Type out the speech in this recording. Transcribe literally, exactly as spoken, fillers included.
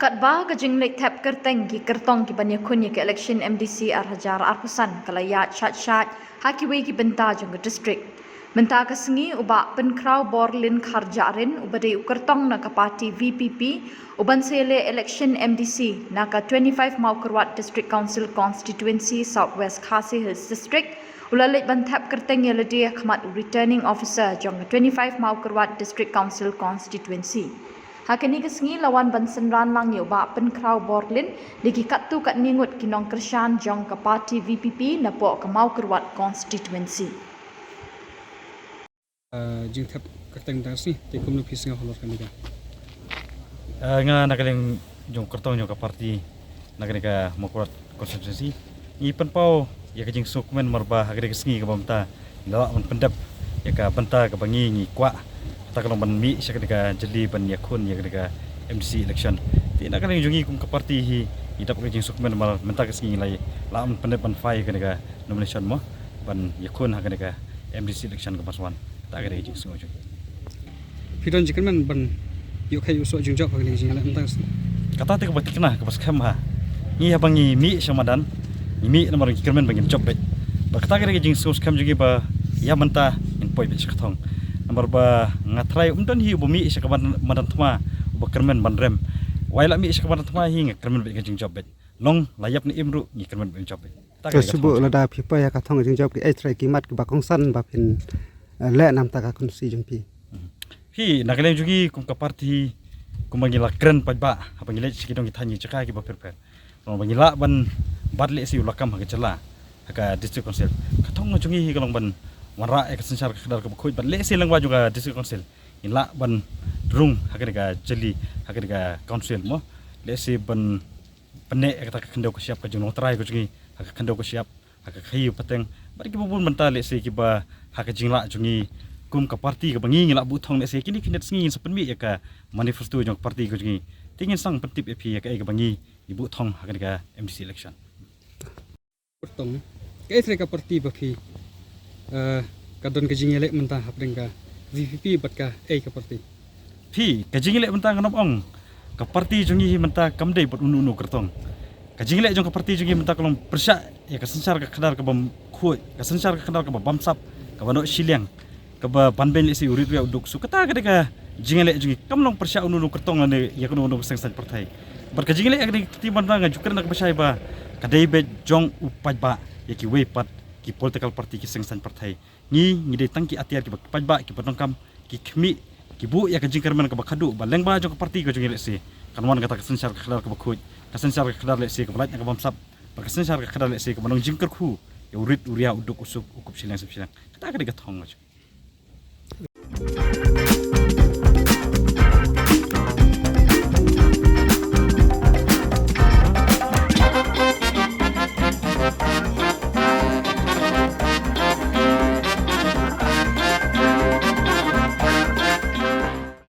Katba ka jingleit thep kyrteng ki kyrtong ki ban ïakhun ïa ka election M D C ar hajar arphew san ka la ïaid shait shait ha kiwei ki bynta jong ka district. Mynta ka sngi u Bah Pynkhraw Borlin Kharjahrin uba dei u kyrtong na ka party V P P u ban sa ïaleh election M D C na ka twenty-five Mawkyrwat District Council Constituency South West Khasi Hills District u la leit ban thep kyrteng ïa lade ha khmat u returning officer jong ka twenty-five Mawkyrwat District Council Constituency. Ha kane ka sngi la wan ban synran lang ïa u Bah Pynkhraw Borlin da ki katto katne ngut ki nongkyrshan jong ka party V P P napoh ka Mawkyrwat constituency. Ah, jingthep kyrteng mynta ka sngi, te kumno phi sngew halor kane ka? Ah, nga na ka liang jong kyrtong jong ka party na kane ka Mawkyrwat constituency, ngi pynpaw ïa ka jingsngewkmen namar ba ha kane ka sngi kaba mynta ngi la lah ban pyndep ïa ka bynta kaba ngi ngi kwah, kata ka long ban mih sha kane ka jylli ban ïakhun ïa kane ka M D C election. Te na ka liang jong ngi kum ka party hi ngi dap ka jingsngewkmen namar mynta ka sngi ngi la lah ban pyndep ban file ïa kane ka nomination mo ban ïakhun ha kane ka M D C election kaba sa wan. Kata ka dei ka jingsngew jong ngi. Phi don jingkyrmen ban ïoh kheit ïoh soh jingjop ha kane ka jingïaleh mynta ka sngi? Kata te kaba thikna kaba skhem ha ngi, haba ngi mih sha madan ngi mih namar ngi kyrmen ba ngin jop beit. Bad kata ka dei ka jingsngew skhem jong ngi ba ïa mynta ngin poi beit sha ka thong. Namar ba nga trai ym don hi uba mih sha ka madan, madan thma uba kyrmen ban rem. Wai la mih sha ka madan thma hi nga kyrmen beit ka jingjop beit. Long la ïap ne im ruh ngi kyrmen beit jop beit. Kata ka dei ka thong jong ngi. Lada phi poi ha ka thong jingjop, ki ei trai ki mat kiba kongsan ba phin, eh, leh na bynta ka constituency jong phi? Phi, na ka liang jong ngi kum ka party, kumba ngi la kren paidbah haba ngi leit sha ki dong ki thaiñ ki jaka kiba pher pher, long ba ngi lah ban bat lehse u lakam ha ka jylla, ha ka district council. Ka thong jong ngi hi ka long ban wanrah ïa ka synshar ka khadar kaba khuid bad lehse lyngba jong ka district council ngin lah ban rung ha kane ka jylli, ha kane ka council mo. Lehse ban pynneh ïa kata ka khyndew ka shyiap ka jinglong trai ka jong ngi ha ka khyndew ka shyiap, ha ka khaïi pateng bad kiba bun bynta lehse kiba ha ka jinglah jong ngi kum ka party kaba ngi ngi lah buh thong, lehse kine ki miet sngi ngin sa pynmih ïa ka manifesto jong ka party ka jong ngi. Te ngin sa pyntip ïa phi ïa kaei kaba ngi ngi buh thong ha kane ka M D C election. Kyrtong, kaei trai ka party ba phi, eh, ka don ka jingïaleh mynta hapdeng ka V P P bad kaei ka party? Phi, ka jingïaleh mynta ngan ong ka party jong ngi hi mynta kam dei bad uno uno u kyrtong. Ka jingïaleh jong ka party jong ngi mynta ka long pyrshah ïa ka synshar ka khadar kaba khuid, ka synshar ka khadar kaba bamsap, kaba noh shiliang, kaba ban beiñ lehse u rit u ïa u duk. So kata ka dei ka jingïaleh jong ngi, kam long pyrshah uno uno u kyrtong lane ïa kano kano ka seng saiñ pyrthei. Bad ka jingïaleh ka dei ka kti ban nga ju kren na kaba shai ba ka dei beit jong u paidbah ïa kiwei pat ki political party ki seng saiñ pyrthei. Ngi ngi dei tang ki atiar kiba paidbah kiba donkam ki khmih, ki buh ïa ka jingkyrmen kaba khadduh ba lyngba jong ka party ka jong ngi lehse kan wan kata ka synshar ka khadar kaba khuid, ka synshar ka khadar lehse kaba lait na ka bamsap, bad ka synshar ka khadar lehse kaba long jingkyrkhu ïa u rit u ria u duk u suk u kup shiliang sem shiliang. Kata ka dei ka thong.